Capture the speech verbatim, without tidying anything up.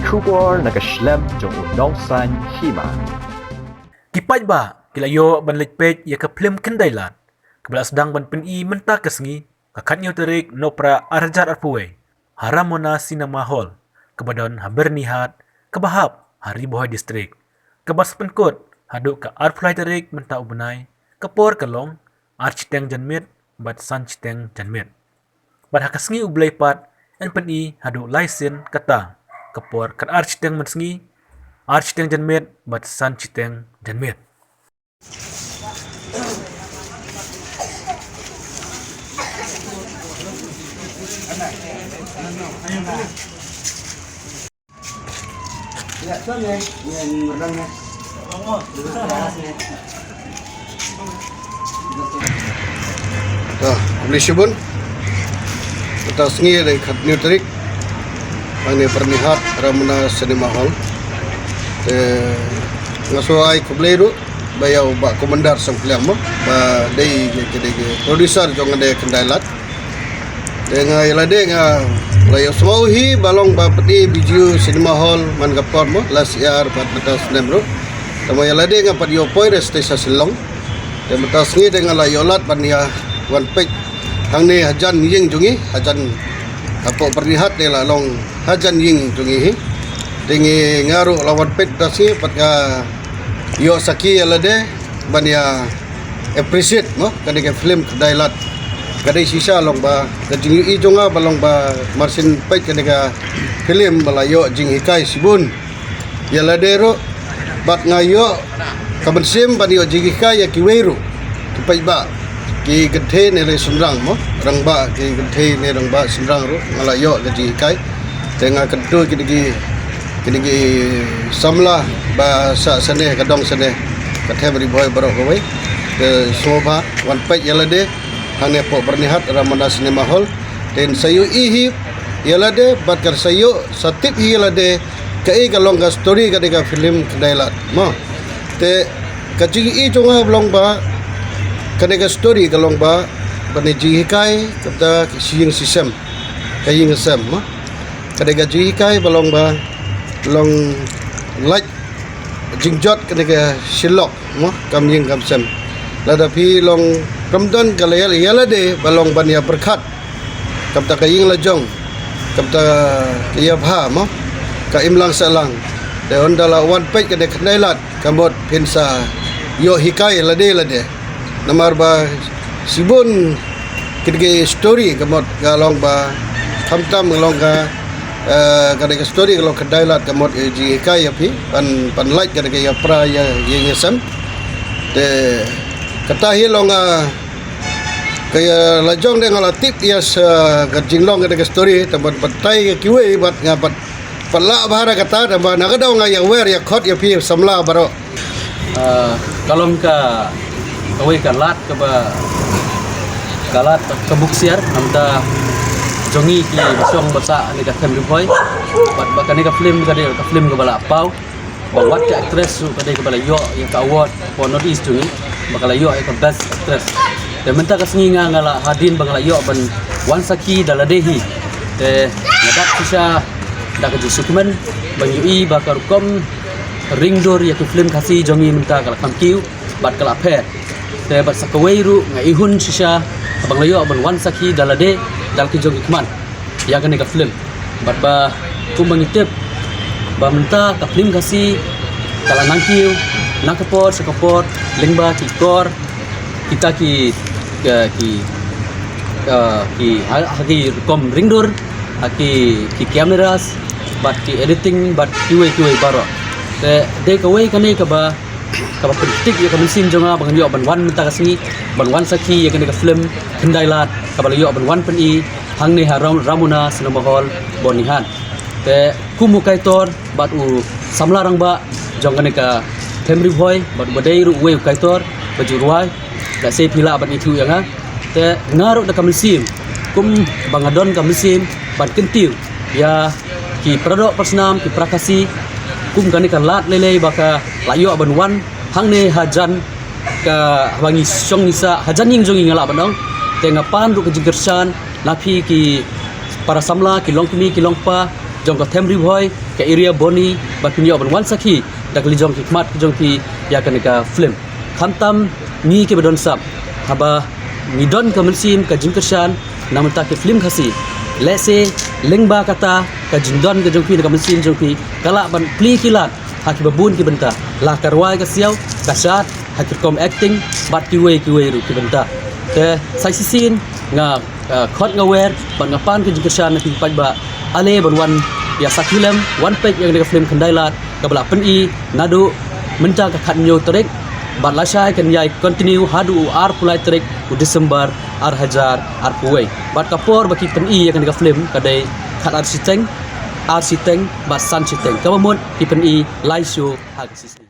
Khubor na ka shlem jong u nongsan hima. Ki paidbah ki la ïoh ban leit peit ïa ka phlim Khyndailad kaba la sdang ban pyni mynta ka sngi, ka khatnïew tarik Nohprah ar hajar arphew wei, ha Ramona Cinema Hall kaba don ha Byrnihat kaba hap ha Ri Bhoi District, kaba sa pynkut haduh ka arphew lai tarik mynta u bnai, ka por ka long ar shiteng janmiet bad san shiteng janmiet. Bad ha ka sngi U Blei pat yn pyni haduh lai sien kata, ka por khatar shiteng mynsngi, ar shiteng janmiet bad san shiteng janmiet. To, khublei shibun. Mynta sngi dei khatnïew tarik, hangne Byrnihat, Ramona Cinema Hall. Te nga shu ai khublei ruh ba ïa u Bah Commander Sangpliang mo, ba dei, dei, dei producer jong kane ka Khyndailad. Te nga ïa lade nga la ïohsngew hi ba long ba peit Bijou Cinema Hall man ka por mo, last year bad mynta snem ruh. Te mo ïa lade nga pat ïoh poi re station Shillong. Te mynta sngi te nga la ïoh lad ban ïa wan peit hangne hajan ïing jong ngi, hajan hapoh Byrnihat te la long hajan ïing jong ngi hi. Te ngi nga ruh la wan peit mynta sngi pat nga ïoh sakhi ïa lade ban ïa appreciate mo kane ka film Khyndailad. Ka dei shisha long ba ka jingïohi jong nga ba long ba mar shen peit kane ka film ba la ïoh jinghikai shibun ïa lade ruh, bad nga ïoh ka mynsiem ban ïoh jinghikai ïa kiwei ruh ki paidbah, ki kynthei ne le shynrang mo, rangbah, ki kynthei ne rangbah shynrang ruh nga la ïoh ka jinghikai. Te nga kyntu kine ki, kine ki samla ba sah sane ka dong sane ka them Ri Bhoi baroh kawei. Te sngewbha wan peit ïa lade hangne hapoh Byrnihat Ramona Cinema Hall. Te sa ïohi hi ïa lade bad ka sa ïoh sa tip hi ïa lade kaei ka long ka story kane ka film Khyndailad mo. Te ka jingïohi jong nga ba long ba kane ka story ka long ba ban ïa jinghikai kata ka shi ïing shi sem, ka ïing sem mo. Kane ka jinghikai ba long ba long lait jingjot kane ka shi lok mo, kam ïing kam sem. Lada phi long kam don ka la ïa lade ba long ban ïa pyrkhat, kam ta ka ïing la jong, kam ta ka ïa bha mo, ka imlang sahlang. Te ynda la wan peit kane ka Khyndailad ka mut phin sa ïoh hikai lade lade. Namar ba shibun kine ki story ka mut ka long ba khamtam ka long ka, eh, kane ka story ka long Khyndailad ka mut, eh, jinghikai ïa phi ban, ban lait kane ka ïa pra ïa, ïa, ïa sem. Te kata hi long, ah, ka ïa la jong de nga la tip ïa sa ka jinglong kane ka story te ban batai ïa kiwei bad nga bad Pala bha da kata da ba na ka daw nga ïa wer ïa khot ïa phi samla baroh. Ah, ka long ka, kawei ka lad kaba, ka lad ka buksiar namta jong ngi ki ba shong ba sah ne ka them Ri Bhoi. Bad ba kane ka film ka dei ka film kaba la paw. Ba wat ka actress ruh ka dei kaba la ïoh ïa ka award for North East jong ngi, ba ka la ïoh ïa ka best actress. Te mynta ka sngi nga nga la hadien ba nga la ïoh ban wan sakhi da lade hi. Te nga dap shisha da ka jingsngewkmen ban ïohi ba ka rukom ring dur ïa ka film Khasi jong ngi mynta ka la kham kiew bad ka la pher. Te bad sa kawei ruh nga ihun shisha ba nga la ïoh ban wan sakhi da lade da la ki jong ki khmat ïa kane ka film. Bad ba kumba ngi tip ba mynta ka film Khasi ka la nang kiew na ka por sha ka por lyngba ki kor kita ki, ki, ki, eh, ki ha, ha ki rukom ring dur, ha ki, ki cameras bad ki editing bad kiwei kiwei baroh. Te dei kawei kane kaba kaba pyntik ïa ka mynsiem jong nga ba ngan ïoh ban wan mynta ka sngi ban wan sakhi ïa kane ka film Khyndailad kaba la ïoh ban wan pyni hangne ha Ram-, Ramona Cinema Hall Byrnihat. Te kum u kaitor bad u samla rangbah jong kane ka them Ri Bhoi bad u ba dei ruh uwei u kaitor ba ju rwai, da se phi lah ban ithuh ïa nga. Te nga ruh da ka mynsiem kum ba nga don ka mynsiem ban kyntiew ïa ki paradoh parasnam ki para Khasi kum kane ka lad lei lei ba ka la ïoh ban wan hangne hajan ka, haba ngi shong ngi sah hajan ïing jong ngi nga lah ban ong. Te nga pan ruh ka jingkyrshan na phi ki para samla, ki longkmie ki longkpa, jong ka Them Ri Bhoi, ka area Boni, ba kin ïoh ban wan sakhi da ka liang jong ki khmat jong ki ïa kane ka film. Khamtam ngi kiba don sap, haba ngi don ka mynsiem ka jingkyrshan na bynta ki film Khasi, lehse lyngba kata ka jingdon ka jong phi na ka mynsiem jong phi ka lah ban plie ki lad ha kiba bun ki bynta, la ka rwai ka siaw, ka shad, ha ki rukom acting bad kiwei kiwei ruh ki bynta. Te sa shisien nga, ah, khot nga wer bad nga pan ka jingkyrshan na phi paidbah, ale ban wan ïa sakhi lem, wan peit ïa kane ka film Khyndai Lad kaba la pyni naduh mynta ka khathynñiew tarik bad lashai kan ïai continue haduh u arphew lai tarik u December ar hajar arphew wei. Bad ka por ba ki pyni ïa kane ka film ka dei khatar shiteng, ar shiteng bad san shiteng. Kaba mut ki pyni lai show ha ka shisngi.